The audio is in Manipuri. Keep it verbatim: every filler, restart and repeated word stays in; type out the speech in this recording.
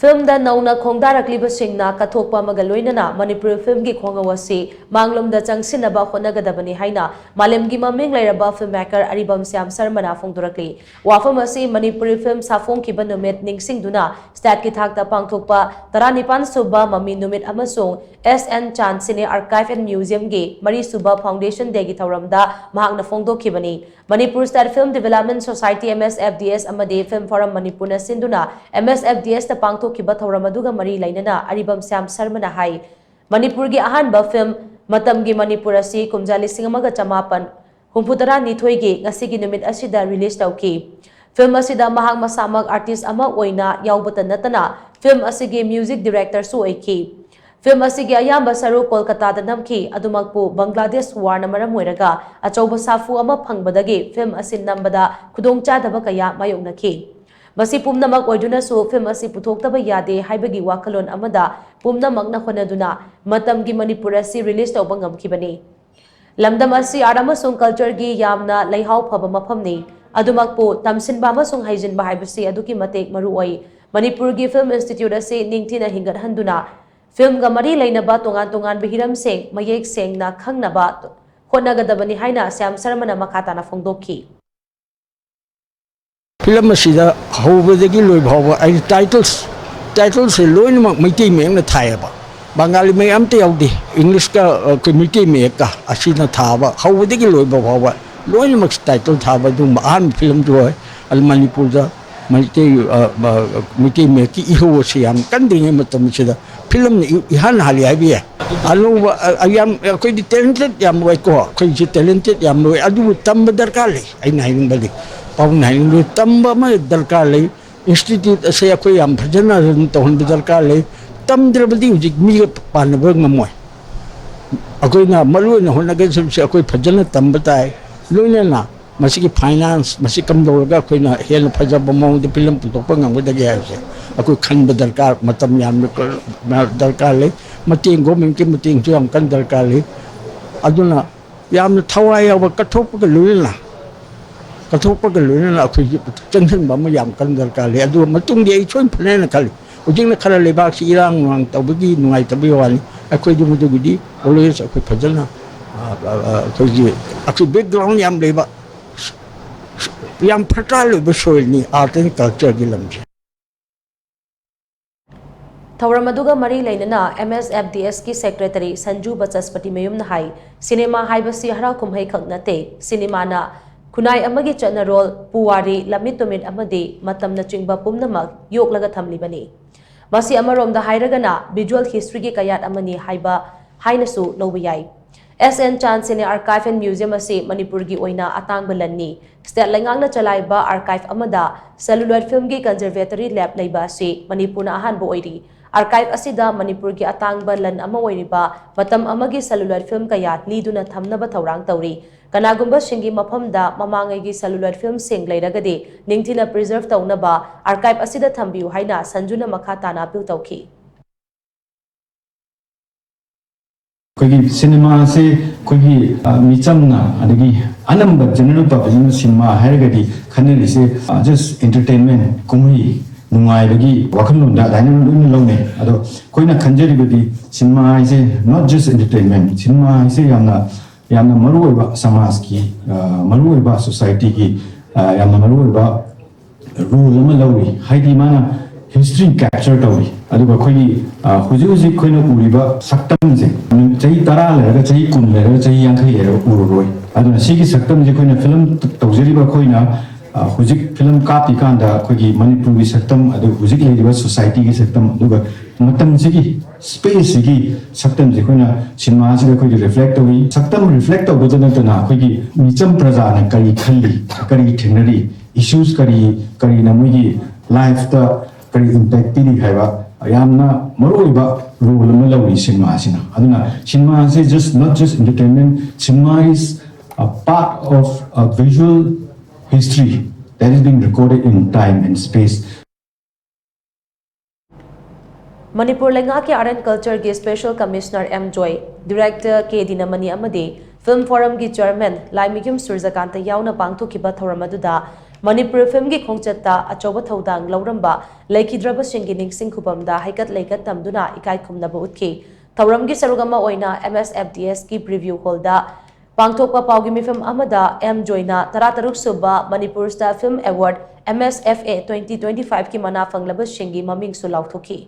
ꯐꯤꯜꯝꯗ ꯅꯧꯅ ꯈꯣꯡꯗꯥꯔꯛꯂꯤꯕꯁꯤꯡꯅ ꯀꯠꯊꯣꯛꯄ ꯑꯃꯒ ꯂꯣꯏꯅꯅ ꯃꯅꯤꯄꯨꯔꯤ ꯐꯤꯜꯝꯒꯤ ꯈꯣꯡꯍꯧ ꯑꯁꯤ ꯃꯥꯡꯂꯣꯝꯗ ꯆꯪꯁꯤꯟꯅꯕ ꯍꯣꯠꯅꯒꯗꯕꯅꯤ ꯍꯥꯏꯅ ꯃꯥꯂꯦꯝꯒꯤ ꯃꯃꯤꯡ ꯂꯩꯔꯕ ꯐꯤꯜꯝ ꯃꯦꯀꯔ ꯑꯔꯤꯕꯝ ꯁ꯭ꯌꯥꯝ ꯁꯔꯃꯅ ꯐꯣꯡꯗꯣꯔꯛꯂꯤ꯫ ꯋꯥꯐꯝ ꯑꯁꯤ ꯃꯅꯤꯄꯨꯔꯤ ꯐꯤꯜꯝ ꯁꯥꯐꯣꯡꯈꯤꯕ ꯅꯨꯃꯤꯠ ꯅꯤꯡꯁꯤꯡꯗꯨꯅ ꯁ꯭ꯇꯦꯠꯀꯤ ꯊꯥꯛꯇ ꯄꯥꯡꯊꯣꯛꯄ ꯇꯔꯥꯅꯤꯄꯥꯟ ꯁꯨꯕ ꯃꯃꯤ ꯅꯨꯃꯤꯠ ꯑꯃꯁꯨꯡ ꯑꯦꯁ ꯑꯦꯟ ꯆꯥꯟ ꯁꯤꯅꯦ ꯑꯥꯔꯀꯥꯏꯚ ꯑꯦꯟ ꯃ꯭ꯌꯨꯖꯤꯌꯝꯒꯤ ꯃꯔꯤꯁꯨꯕ ꯐꯥꯎꯟꯗꯦꯁꯟ ꯗꯦꯒꯤ ꯊꯧꯔꯝꯗ ꯃꯍꯥꯛꯅ ꯐꯣꯡꯗꯣꯛꯈꯤꯕꯅꯤ꯫ Manipur state film development society, M S F D S, ꯑꯃꯗꯤ ꯐꯤꯜꯝ ꯐꯣꯔꯝ ꯃꯅꯤꯄꯨꯔꯅ ꯁꯤꯟꯗꯨꯅ ꯑꯦꯝ ꯑꯦꯁ ꯑꯦꯐ ꯗꯤ ꯑꯦꯁꯇ ꯄꯥꯡꯊꯣꯛꯈꯤꯕ ꯊꯧꯔꯝ ꯑꯗꯨꯒ ꯃꯔꯤ ꯂꯩꯅꯅ ꯑꯔꯤꯕꯝ ꯁ꯭ꯌꯥꯝ ꯁꯔꯃꯅ ꯍꯥꯏ, ꯃꯅꯤꯄꯨꯔꯒꯤ ꯑꯍꯥꯟꯕ ꯐꯤꯜꯝ ꯃꯇꯝꯒꯤ ꯃꯅꯤꯄꯨꯔ ꯑꯁꯤ ꯀꯨꯝꯖꯥ ꯂꯤꯁꯤꯡ ꯑꯃꯒ ꯆꯃꯥꯄꯟ ꯍꯨꯝꯐꯨꯇꯔꯥꯅꯤꯊꯣꯏꯒꯤ ꯉꯁꯤꯒꯤ ꯅꯨꯃꯤꯠ ꯑꯁꯤꯗ ꯔꯤꯂꯤꯖ ꯇꯧꯈꯤ꯫ ꯐꯤꯜꯝ ꯑꯁꯤꯗ ꯃꯍꯥꯛ ꯃꯁꯥꯃꯛ ꯑꯥꯔꯇꯤꯁ ꯑꯃ ꯑꯣꯏꯅ ꯌꯥꯎꯕꯇ ꯅꯠꯇꯅ ꯐꯤꯜꯝ ꯑꯁꯤꯒꯤ ꯃ꯭ꯌꯨꯖꯤꯛ ꯗꯤꯔꯦꯛꯇꯔꯁꯨ ꯑꯣꯏꯈꯤ꯫ ꯐꯤꯜꯝ ꯑꯁꯤꯒꯤ ꯑꯌꯥꯝꯕ ꯁꯔꯨꯛ ꯀꯣꯜꯀꯇꯥꯗ ꯅꯝꯈꯤ꯫ ꯑꯗꯨꯃꯛꯄꯨ, ꯕꯪꯒ꯭ꯂꯥꯗꯦꯁ ꯋꯥꯔꯅ ꯃꯔꯝ ꯑꯣꯏꯔꯒ ꯑꯆꯧꯕ ꯁꯥꯐꯨ ꯑꯃ ꯐꯪꯕꯗꯒꯤ ꯐꯤꯜꯝ ꯑꯁꯤ ꯅꯝꯕꯗ ꯈꯨꯗꯣꯡꯆꯥꯗꯕ ꯀꯌꯥ ꯃꯥꯌꯣꯛꯅꯈꯤ꯫ ꯃꯁꯤ ꯄꯨꯝꯅꯃꯛ ꯑꯣꯏꯗꯨꯅꯁꯨ ꯐꯤꯜꯝ ꯑꯁꯤ ꯄꯨꯊꯣꯛꯇꯕ ꯌꯥꯗꯦ ꯍꯥꯏꯕꯒꯤ ꯋꯥꯈꯜꯂꯣꯟ ꯑꯃꯗ ꯄꯨꯝꯅꯃꯛꯅ ꯍꯣꯠꯅꯗꯨꯅ ꯃꯇꯝꯒꯤ ꯃꯅꯤꯄꯨꯔ ꯑꯁꯤ ꯔꯤꯂꯤꯖ ꯇꯧꯕ ꯉꯝꯈꯤꯕꯅꯤ꯫ ꯂꯝꯗꯝ ꯑꯁꯤ ꯑꯥꯔꯠ ꯑꯃꯁꯨꯡ ꯀꯜꯆꯔꯒꯤ ꯌꯥꯝꯅ ꯂꯩꯍꯥꯎ ꯐꯕ ꯃꯐꯝꯅꯤ꯫ ꯑꯗꯨꯃꯛꯄꯨ, ꯇꯝꯁꯤꯟꯕ ꯑꯃꯁꯨꯡ ꯍꯩꯖꯤꯟꯕ ꯍꯥꯏꯕꯁꯤ ꯑꯗꯨꯛꯀꯤ ꯃꯇꯤꯛ ꯃꯔꯨ ꯑꯣꯏ꯫ ꯃꯅꯤꯄꯨꯔꯒꯤ ꯐꯤꯜꯝ ꯏꯟꯁꯇꯤꯇ꯭ꯌꯨꯠ ꯑꯁꯤ ꯅꯤꯡꯊꯤꯅ ꯍꯤꯡꯒꯠꯍꯟꯗꯨꯅ ꯐꯤꯜꯝꯒ ꯃꯔꯤ ꯂꯩꯅꯕ ꯇꯣꯉꯥꯟ ꯇꯣꯉꯥꯟꯕ ꯍꯤꯔꯝꯁꯤꯡ ꯃꯌꯦꯛ ꯁꯦꯡꯅ ꯈꯪꯅꯕ ꯍꯣꯠꯅꯒꯗꯕꯅꯤ ꯍꯥꯏꯅ ꯁ꯭ꯌꯥꯝ ꯁꯔꯃꯅ ꯃꯈꯥ ꯇꯥꯅ ꯐꯣꯡꯗꯣꯛꯈꯤ꯫ ꯐꯤꯂꯝ ꯑꯁꯤꯗ ꯍꯧꯕꯗꯒꯤ ꯂꯣꯏꯕ ꯐꯥꯎꯕ ꯑꯩ ꯇꯥꯏꯇꯜꯁ ꯇꯥꯏꯇꯜꯁꯦ ꯂꯣꯏꯅꯃꯛ ꯃꯩꯇꯩ ꯃꯌꯦꯛꯅ ꯊꯥꯏꯌꯦꯕ꯫ ꯕꯪꯒꯥꯂꯤ ꯃꯌꯦꯛ ꯑꯝꯇ ꯌꯥꯎꯗꯦ꯫ ꯏꯪꯂꯤꯁꯀ ꯑꯩꯈꯣꯏ ꯃꯩꯇꯩ ꯃꯌꯦꯛꯀ ꯑꯁꯤꯅ ꯊꯥꯕ, ꯍꯧꯕꯗꯒꯤ ꯂꯣꯏꯕ ꯐꯥꯎꯕ ꯂꯣꯏꯅꯃꯛ ꯇꯥꯏꯇꯜ ꯊꯥꯕ ꯑꯗꯨꯒꯨꯝꯕ ꯑꯍꯥꯟꯕ ꯐꯤꯂꯝꯁꯨ ꯑꯣꯏ꯫ ꯑꯗꯨ ꯃꯅꯤꯄꯨꯔꯗ ꯃꯩꯇꯩ ꯃꯩꯇꯩ ꯃꯌꯦꯛꯀꯤ ꯏꯍꯧ ꯑꯁꯤ ꯌꯥꯝ ꯀꯟꯗ꯭ꯔꯤꯉꯩ ꯃꯇꯝꯁꯤꯗ ꯐꯤꯂꯝꯅ ꯏꯍꯥꯟ ꯍꯥꯜꯂꯤ ꯍꯥꯏꯕ ꯌꯥꯏ꯫ ꯑꯅꯧꯕ ꯌꯥꯝ ꯑꯩꯈꯣꯏꯗꯤ ꯇꯦꯂꯦꯟꯇꯦꯠ ꯌꯥꯝ ꯑꯣꯏꯀꯣ, ꯑꯩꯈꯣꯏꯁꯦ ꯇꯦꯂꯦꯟꯇꯦꯠ ꯌꯥꯝ ꯑꯣꯏ, ꯑꯗꯨꯕꯨ ꯇꯝꯕ ꯗꯔꯀꯥꯔ ꯂꯩ꯫ ꯑꯩꯅ ꯍꯥꯏꯅꯤꯡꯕꯗꯤ, ꯄꯥꯕꯨꯡꯅ ꯍꯥꯏꯅꯤꯡꯕꯗꯤ, ꯇꯝꯕ ꯑꯃ ꯗꯔꯀꯥꯔ ꯂꯩ꯫ ꯏꯟꯁꯇꯤꯇ꯭ꯌꯨꯠ ꯑꯁꯦ ꯑꯩꯈꯣꯏ ꯌꯥꯝ ꯐꯖꯅ ꯔꯟ ꯇꯧꯍꯟꯕ ꯗꯔꯀꯥꯔ ꯂꯩ꯫ ꯇꯝꯗ꯭ꯔꯕꯗꯤ ꯍꯧꯖꯤꯛ ꯃꯤꯒ ꯄꯥꯟꯅꯕ ꯉꯝꯃꯣꯏ꯫ ꯑꯩꯈꯣꯏꯅ ꯃꯔꯨ ꯑꯣꯏꯅ ꯍꯣꯠꯅꯒꯗꯕꯁꯦ ꯑꯩꯈꯣꯏ ꯐꯖꯅ ꯇꯝꯕ ꯇꯥꯏ꯫ ꯂꯣꯏꯅꯅ ꯃꯁꯤꯒꯤ ꯐꯥꯏꯅꯥꯟꯁ, ꯃꯁꯤ ꯀꯝꯗꯧꯔꯒ ꯑꯩꯈꯣꯏꯅ ꯍꯦꯟꯅ ꯐꯖꯕ ꯃꯑꯣꯡꯗ ꯐꯤꯂꯝ ꯄꯨꯊꯣꯛꯄ ꯉꯝꯒꯗꯒꯦ ꯍꯥꯏꯕꯁꯦ ꯑꯩꯈꯣꯏ ꯈꯟꯕ ꯗꯔꯀꯥꯔ, ꯃꯇꯝ ꯌꯥꯝꯅ ꯗꯔꯀꯥꯔ ꯂꯩ꯫ ꯃꯇꯦꯡ, ꯒꯣꯔꯃꯦꯟꯀꯤ ꯃꯇꯦꯡꯁꯨ ꯌꯥꯝ ꯀꯟꯅ ꯗꯔꯀꯥꯔ ꯂꯩ꯫ ꯑꯗꯨꯅ ꯌꯥꯝꯅ ꯊꯋꯥꯏ ꯌꯥꯎꯕ, ꯀꯠꯊꯣꯛꯄꯒ ꯂꯣꯏꯅꯅ ꯀꯠꯊꯣꯛꯄꯒ ꯂꯣꯏꯅꯅ ꯑꯩꯈꯣꯏꯒꯤ ꯆꯪꯁꯤꯟꯕ ꯑꯃ ꯌꯥꯝ ꯀꯟꯅ ꯗꯔꯀꯥꯔ ꯂꯩ꯫ ꯑꯗꯨꯒ ꯃꯇꯨꯡꯗꯤ ꯑꯩ ꯁꯣꯏꯅ ꯐꯅꯦꯅ ꯈꯜꯂꯤ꯫ ꯍꯧꯖꯤꯛꯅ ꯈꯔ ꯂꯩꯕꯥꯛꯁꯤ ꯏꯔꯥꯡ ꯅꯨꯡꯂꯥꯡ ꯇꯧꯕꯒꯤ ꯅꯨꯡꯉꯥꯏꯇꯕꯒꯤ ꯋꯥꯅꯤ꯫ ꯑꯩꯈꯣꯏꯗꯤ ꯃꯗꯨꯒꯤꯗꯤ always ꯑꯩꯈꯣꯏ ꯐꯖꯅ, ꯑ, ꯑ, ꯑ, ꯑꯩꯈꯣꯏꯒꯤ, ꯑꯩꯈꯣꯏ background ꯌꯥꯝ ꯂꯩꯕ, ꯌꯥꯝ fertile ꯑꯣꯏꯕ soilꯅꯤ art and cultureꯒꯤ ꯂꯝꯁꯦ꯫ ꯊꯧꯔꯝ ꯑꯗꯨꯒ ꯃꯔꯤ ꯂꯩꯅꯅ M S F D Sꯀꯤ secretary ꯁꯟꯖꯨ ꯕꯆꯁꯄꯇꯤ ꯃꯌꯨꯝꯅ ꯍꯥꯏ, ꯁꯤꯅꯦꯃꯥ ꯍꯥꯏꯕꯁꯤ ꯍꯔꯥꯎ ꯀꯨꯝꯍꯩ ꯈꯛ ꯅꯠꯇꯦ꯫ ꯁꯤꯅꯦꯃꯥꯅ ꯈꯨꯟꯅꯥꯏ ꯑꯃꯒꯤ ꯆꯠꯅꯔꯣꯜ, ꯄꯨꯋꯥꯔꯤ, ꯂꯝꯃꯤꯠ ꯇꯨꯃꯤꯠ ꯑꯃꯗꯤ ꯃꯇꯝꯅꯆꯤꯡꯕ ꯄꯨꯝꯅꯃꯛ ꯌꯣꯛꯂꯒ ꯊꯝꯂꯤꯕꯅꯤ꯫ ꯃꯁꯤ ꯑꯃꯔꯣꯝꯗ ꯍꯥꯏꯔꯒꯅ visual historyꯒꯤ ꯀꯌꯥꯠ ꯑꯃꯅꯤ ꯍꯥꯏꯕ ꯍꯥꯏꯅꯁꯨ ꯂꯧꯕ ꯌꯥꯏ꯫ S N Chand Cine Archive and Museum ꯑꯁꯤ ꯃꯅꯤꯄꯨꯔꯒꯤ ꯑꯣꯏꯅ ꯑꯇꯥꯡꯕ ꯂꯟꯅꯤ꯫ State ꯂꯩꯉꯥꯛꯅ ꯆꯂꯥꯏꯕ archive ꯑꯃꯗ celluloid filmꯒꯤ conservatory lab ꯂꯩꯕ ꯑꯁꯤ ꯃꯅꯤꯄꯨꯔꯅ ꯑꯍꯥꯟꯕ ꯑꯣꯏꯔꯤ꯫ Archive ꯑꯁꯤꯗ ꯃꯅꯤꯄꯨꯔꯒꯤ ꯑꯇꯥꯡꯕ ꯂꯟ ꯑꯃ ꯑꯣꯏꯔꯤꯕ ꯃꯇꯝ ꯑꯃꯒꯤ celluloid film ꯀꯌꯥ ꯂꯤꯗꯨꯅ ꯊꯝꯅꯕ ꯊꯧꯔꯥꯡ ꯇꯧꯔꯤ꯫ ꯀꯅꯥꯒꯨꯝꯕꯁꯤꯡꯒꯤ ꯃꯐꯝꯗ ꯃꯃꯥꯡꯉꯩꯒꯤ celluloid filmꯁꯤꯡ ꯂꯩꯔꯒꯗꯤ ꯅꯤꯡꯊꯤꯅ preserve ꯇꯧꯅꯕ archive ꯑꯁꯤꯗ ꯊꯝꯕꯤꯌꯨ ꯍꯥꯏꯅ ꯁꯟꯖꯨꯅ ꯃꯈꯥ ꯇꯥꯅ appeal ꯇꯧꯈꯤ꯫ ꯑꯩꯈꯣꯏꯒꯤ ꯁꯤꯅꯦꯃꯥꯁꯦ ꯑꯩꯈꯣꯏꯒꯤ, ꯑ, ꯃꯤꯆꯝꯅ, ꯑꯗꯒꯤ ꯑꯅꯝꯕ general publicꯅ ꯁꯤꯅꯦꯃꯥ ꯍꯥꯏꯔꯒꯗꯤ ꯈꯟꯅꯔꯤꯁꯦ, ꯑ, just entertainment, ꯀꯨꯝꯍꯩ ꯅꯨꯡꯉꯥꯏꯕꯒꯤ ꯋꯥꯈꯜꯂꯣꯟꯗ ꯑꯗꯨꯃꯥꯏꯅ ꯂꯣꯏꯅ ꯂꯧꯅꯩ꯫ ꯑꯗꯣ ꯑꯩꯈꯣꯏꯅ ꯈꯟꯖꯔꯤꯕꯗꯤ ꯁꯤꯅꯦꯃꯥ ꯍꯥꯏꯁꯦ not just entertainment, ꯁꯤꯅꯦꯃꯥ ꯍꯥꯏꯁꯦ ꯌꯥꯝꯅ, ꯌꯥꯝꯅ ꯃꯔꯨꯑꯣꯏꯕ ꯁꯃꯥꯖꯀꯤ, ꯑ, ꯃꯔꯨꯑꯣꯏꯕ societyꯒꯤ, ꯑ, ꯌꯥꯝꯅ ꯃꯔꯨꯑꯣꯏꯕ role ꯑꯃ ꯂꯧꯔꯤ꯫ ꯍꯥꯏꯗꯤ ꯃꯥꯅ history capture ꯇꯧꯔꯤ꯫ ꯑꯗꯨꯒ ꯑꯩꯈꯣꯏꯒꯤ, ꯑ, ꯍꯧꯖꯤꯛ ꯍꯧꯖꯤꯛ ꯑꯩꯈꯣꯏꯅ ꯎꯔꯤꯕ ꯁꯛꯇꯝꯁꯦ ꯆꯍꯤ ꯇꯔꯥ ꯂꯩꯔꯒ, ꯆꯍꯤ ꯀꯨꯟ ꯂꯩꯔꯒ, ꯆꯍꯤ ꯌꯥꯡꯈꯩ ꯂꯩꯔꯒ ꯎꯔꯔꯣꯏ꯫ ꯑꯗꯨꯅ ꯁꯤꯒꯤ ꯁꯛꯇꯝꯁꯦ ꯑꯩꯈꯣꯏꯅ film ꯇꯧꯖꯔꯤꯕ ꯑꯩꯈꯣꯏꯅ, ꯑ, ꯍꯧꯖꯤꯛ film ꯀꯥꯞꯄꯤ ꯀꯥꯟꯗ ꯑꯩꯈꯣꯏꯒꯤ ꯃꯅꯤꯄꯨꯔꯒꯤ ꯁꯛꯇꯝ, ꯑꯗꯨ ꯍꯧꯖꯤꯛ ꯂꯩꯔꯤꯕ societyꯒꯤ ꯁꯛꯇꯝ, ꯑꯗꯨꯒ ꯃꯇꯝꯁꯤꯒꯤ, spaceꯁꯤꯒꯤ ꯁꯛꯇꯝꯁꯦ ꯑꯩꯈꯣꯏꯅ ꯁꯤꯅꯦꯃꯥꯁꯤꯗ ꯑꯩꯈꯣꯏꯒꯤ reflect ꯇꯧꯏ꯫ ꯁꯛꯇꯝ reflect ꯇꯧꯕꯗ ꯅꯠꯇꯅ ꯑꯩꯈꯣꯏꯒꯤ ꯃꯤꯆꯝ ꯄ꯭ꯔꯖꯥꯅ ꯀꯔꯤ ꯈꯜꯂꯤ, ꯀꯔꯤ ꯊꯦꯡꯅꯔꯤ, issues ꯀꯔꯤ, ꯀꯔꯤꯅ ꯃꯣꯏꯒꯤ lifeꯇ ꯀꯔꯤ impact ꯄꯤꯔꯤ ꯍꯥꯏꯕ ꯌꯥꯝꯅ ꯃꯔꯨꯑꯣꯏꯕ role ꯑꯃ ꯂꯧꯔꯤ ꯁꯤꯅꯦꯃꯥꯁꯤꯅ꯫ ꯑꯗꯨꯅ ꯁꯤꯅꯦꯃꯥꯁꯦ just, not just entertainment, cinema is a part of a visual history that is being recorded in time and space. Manipur ꯂꯩꯉꯥꯛꯀꯤ Art and Cultureꯒꯤ Special Commissioner M Joy, Director K ꯗꯤꯅꯃꯅꯤ ꯑꯃꯗꯤ Film Forumꯒꯤ Chairman ꯂꯥꯏꯃꯌꯨꯝ ꯁꯨꯔꯖꯀꯥꯟꯇ ꯌꯥꯎꯅ ꯄꯥꯡꯊꯣꯛꯈꯤꯕ ꯊꯧꯔꯝ ꯑꯗꯨꯗ ꯃꯅꯤꯄꯨꯔ ꯐꯤꯜꯝꯒꯤ ꯈꯣꯡꯆꯠꯇ ꯑꯆꯧꯕ ꯊꯧꯗꯥꯡ ꯂꯧꯔꯝꯕ ꯂꯩꯈꯤꯗ꯭ꯔꯕꯁꯤꯡꯒꯤ ꯅꯤꯡꯁꯤꯡ ꯈꯨꯕꯝꯗ ꯍꯩꯀꯠ ꯂꯩꯀꯠ ꯇꯝꯗꯨꯅ ꯏꯀꯥꯏ ꯈꯨꯝꯅꯕ ꯎꯠꯈꯤ꯫ ꯊꯧꯔꯝꯒꯤ ꯁꯔꯨꯛ ꯑꯃ ꯑꯣꯏꯅ M S F D S ꯀꯤ Preview Hall ꯗ ꯄꯥꯡꯊꯣꯛꯄ ꯄꯥꯎꯒꯤ ꯃꯤꯐꯝ ꯑꯃꯗ ꯑꯦꯝ ꯖꯣꯏꯅ ꯇꯔꯥꯇꯔꯨꯛ ꯁꯨꯕ Manipur Star Film Award, M S F A twenty twenty-five ꯀꯤ ꯃꯅꯥ ꯐꯪꯂꯕꯁꯤꯡꯒꯤ ꯃꯃꯤꯡꯁꯨ ꯂꯥꯎꯊꯣꯛꯈꯤ꯫